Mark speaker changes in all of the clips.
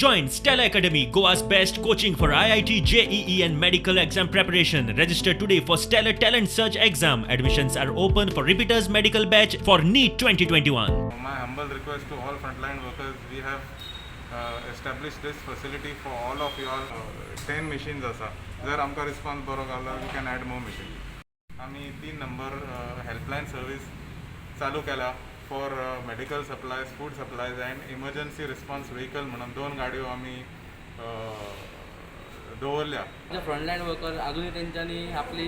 Speaker 1: Join Stella Academy, Goa's best coaching for IIT, JEE and medical exam preparation. Register today for Stellar Talent Search exam. Admissions are open for repeaters medical batch for NEET 2021.
Speaker 2: My humble request to all frontline workers, we have established this facility for all of you all. 10 machines आसा. जर आमकां response बरो गावलो, we can add more machine. आमी तीन number helpline service चालू केला for medical supplies, food supplies and emergency response vehicle म्हणून दोन गाडयो आमी दवरल्या.
Speaker 3: फ्रंटलायन वर्कर अजूनही तेंच्यांनी आपली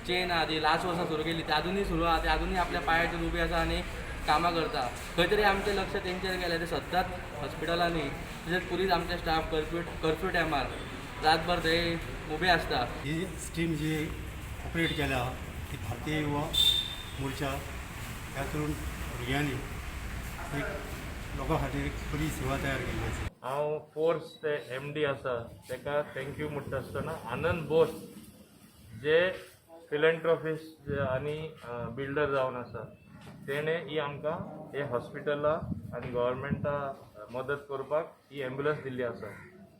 Speaker 3: चेन आहा ती लास्ट वर्सा सुरू केली, ती अजूनही सुरू आहा. ते अजूनही आपल्या पांयाचेर उबी आसा आनी कामां करता. खंय तरी आमचें लक्ष तेंचेर गेलें. ते सद्दांच हॉस्पिटलांनी, तशेंच पुलीस, आमचे स्टाफ कर्फ्यू कर्फ्यू टायमार रातभर थंय उबे आसता.
Speaker 4: ही स्ट्रीम जी ऑपरेट केल्या ती भारतीय युवा मोर्चा ह्या तरुण भुरग्यांनी एक लोकां खातीर एक बरी सेवा तयार केल्ली आसा.
Speaker 5: हांव फोर्स ते एम डी आसा ताका thank you म्हणटा आसतना आनंद बोस जे फिलँट्रॉफिस्ट आनी बिल्डर जावन आसा, तेणें ही आमकां हे हॉस्पिटला आनी गव्हर्मेंटा मदत करपाक ही एम्बुलन्स दिल्ली आसा.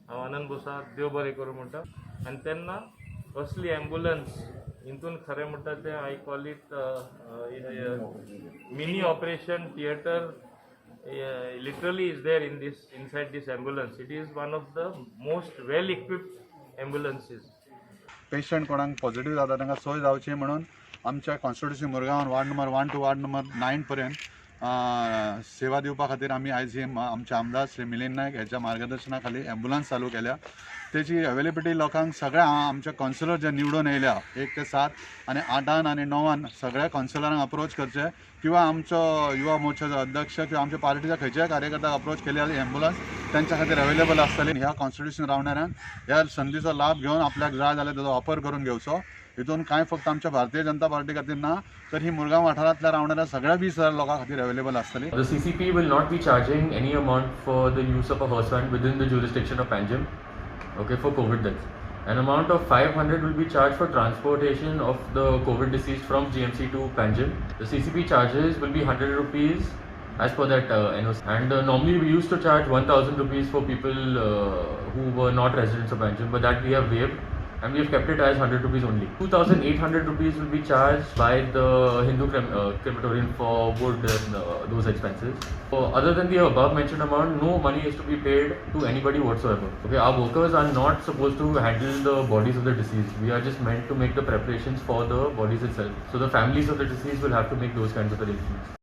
Speaker 5: हांव आनंद बोसाक देव बरें करूं म्हणटा. आनी तेन्ना असली एम्बुलन्स हितून खरें म्हणटा तें I call it mini operation theatre literally is there in this inside this ambulance. It is one of the most well equipped ambulances.
Speaker 6: Patient कोणाक पॉझिटिव्ह जाता तांकां सोय जावची म्हणून आमच्या constituency मुरगांवान ward number 1 to ward number 9 पर्यंत सेवा दिवपा खातीर आमी आयज ही आमचे आमदार श्री मिलिंद नायक ह्याच्या मार्गदर्शना खाली एम्बुलन्स चालू केल्या. तेची अवेलेबिलिटी लोकांक सगळ्या आमच्या कावन्सिलर जे निवडून येयल्या 1 ते 7 आनी 8 आनी 9 सगळ्या कावन्सिलरांक अप्रोच करचे किंवा आमचो युवा मोर्चाचो अध्यक्ष किंवा आमच्या पार्टीच्या खंयच्याय कार्यकर्त्याक अप्रोच केले जाल्यार एम्बुलन्स त्यांच्या खातीर अवेलेबल आसतली. ह्या कॉन्स्टिट्युशन रावणाऱ्यांक ह्या संदीचो लाभ घेवन आपल्याक जाय जाल्यार ताचो वापर करून घेवचो. हितून कांय फक्त आमच्या भारतीय जनता पार्टी खातीर ना, तर ही मुरगांव वाठारांतल्या रावणाऱ्या सगळ्या 20,000 लोकां खातीर अवेलेबल आसतली.
Speaker 7: The CCP will not be charging any amount for the use of a hearse van within the jurisdiction of Panjim, okay, for COVID deaths. An amount of 500 will be charged for transportation of the COVID deceased from GMC to Panjim. The CCP charges will be ₹100 as per that NOC. And normally we used to charge 1000 rupees for people who were not residents of Panjim, but that we have waived and we have kept it as ₹100 only. ₹2800 will be charged by the Hindu crematorium for wood and those expenses. So other than the above mentioned amount, no money is to be paid to anybody whatsoever. Okay, our workers are not supposed to handle the bodies of the deceased. We are just meant to make the preparations for the bodies itself. So the families of the deceased will have to make those kinds of arrangements.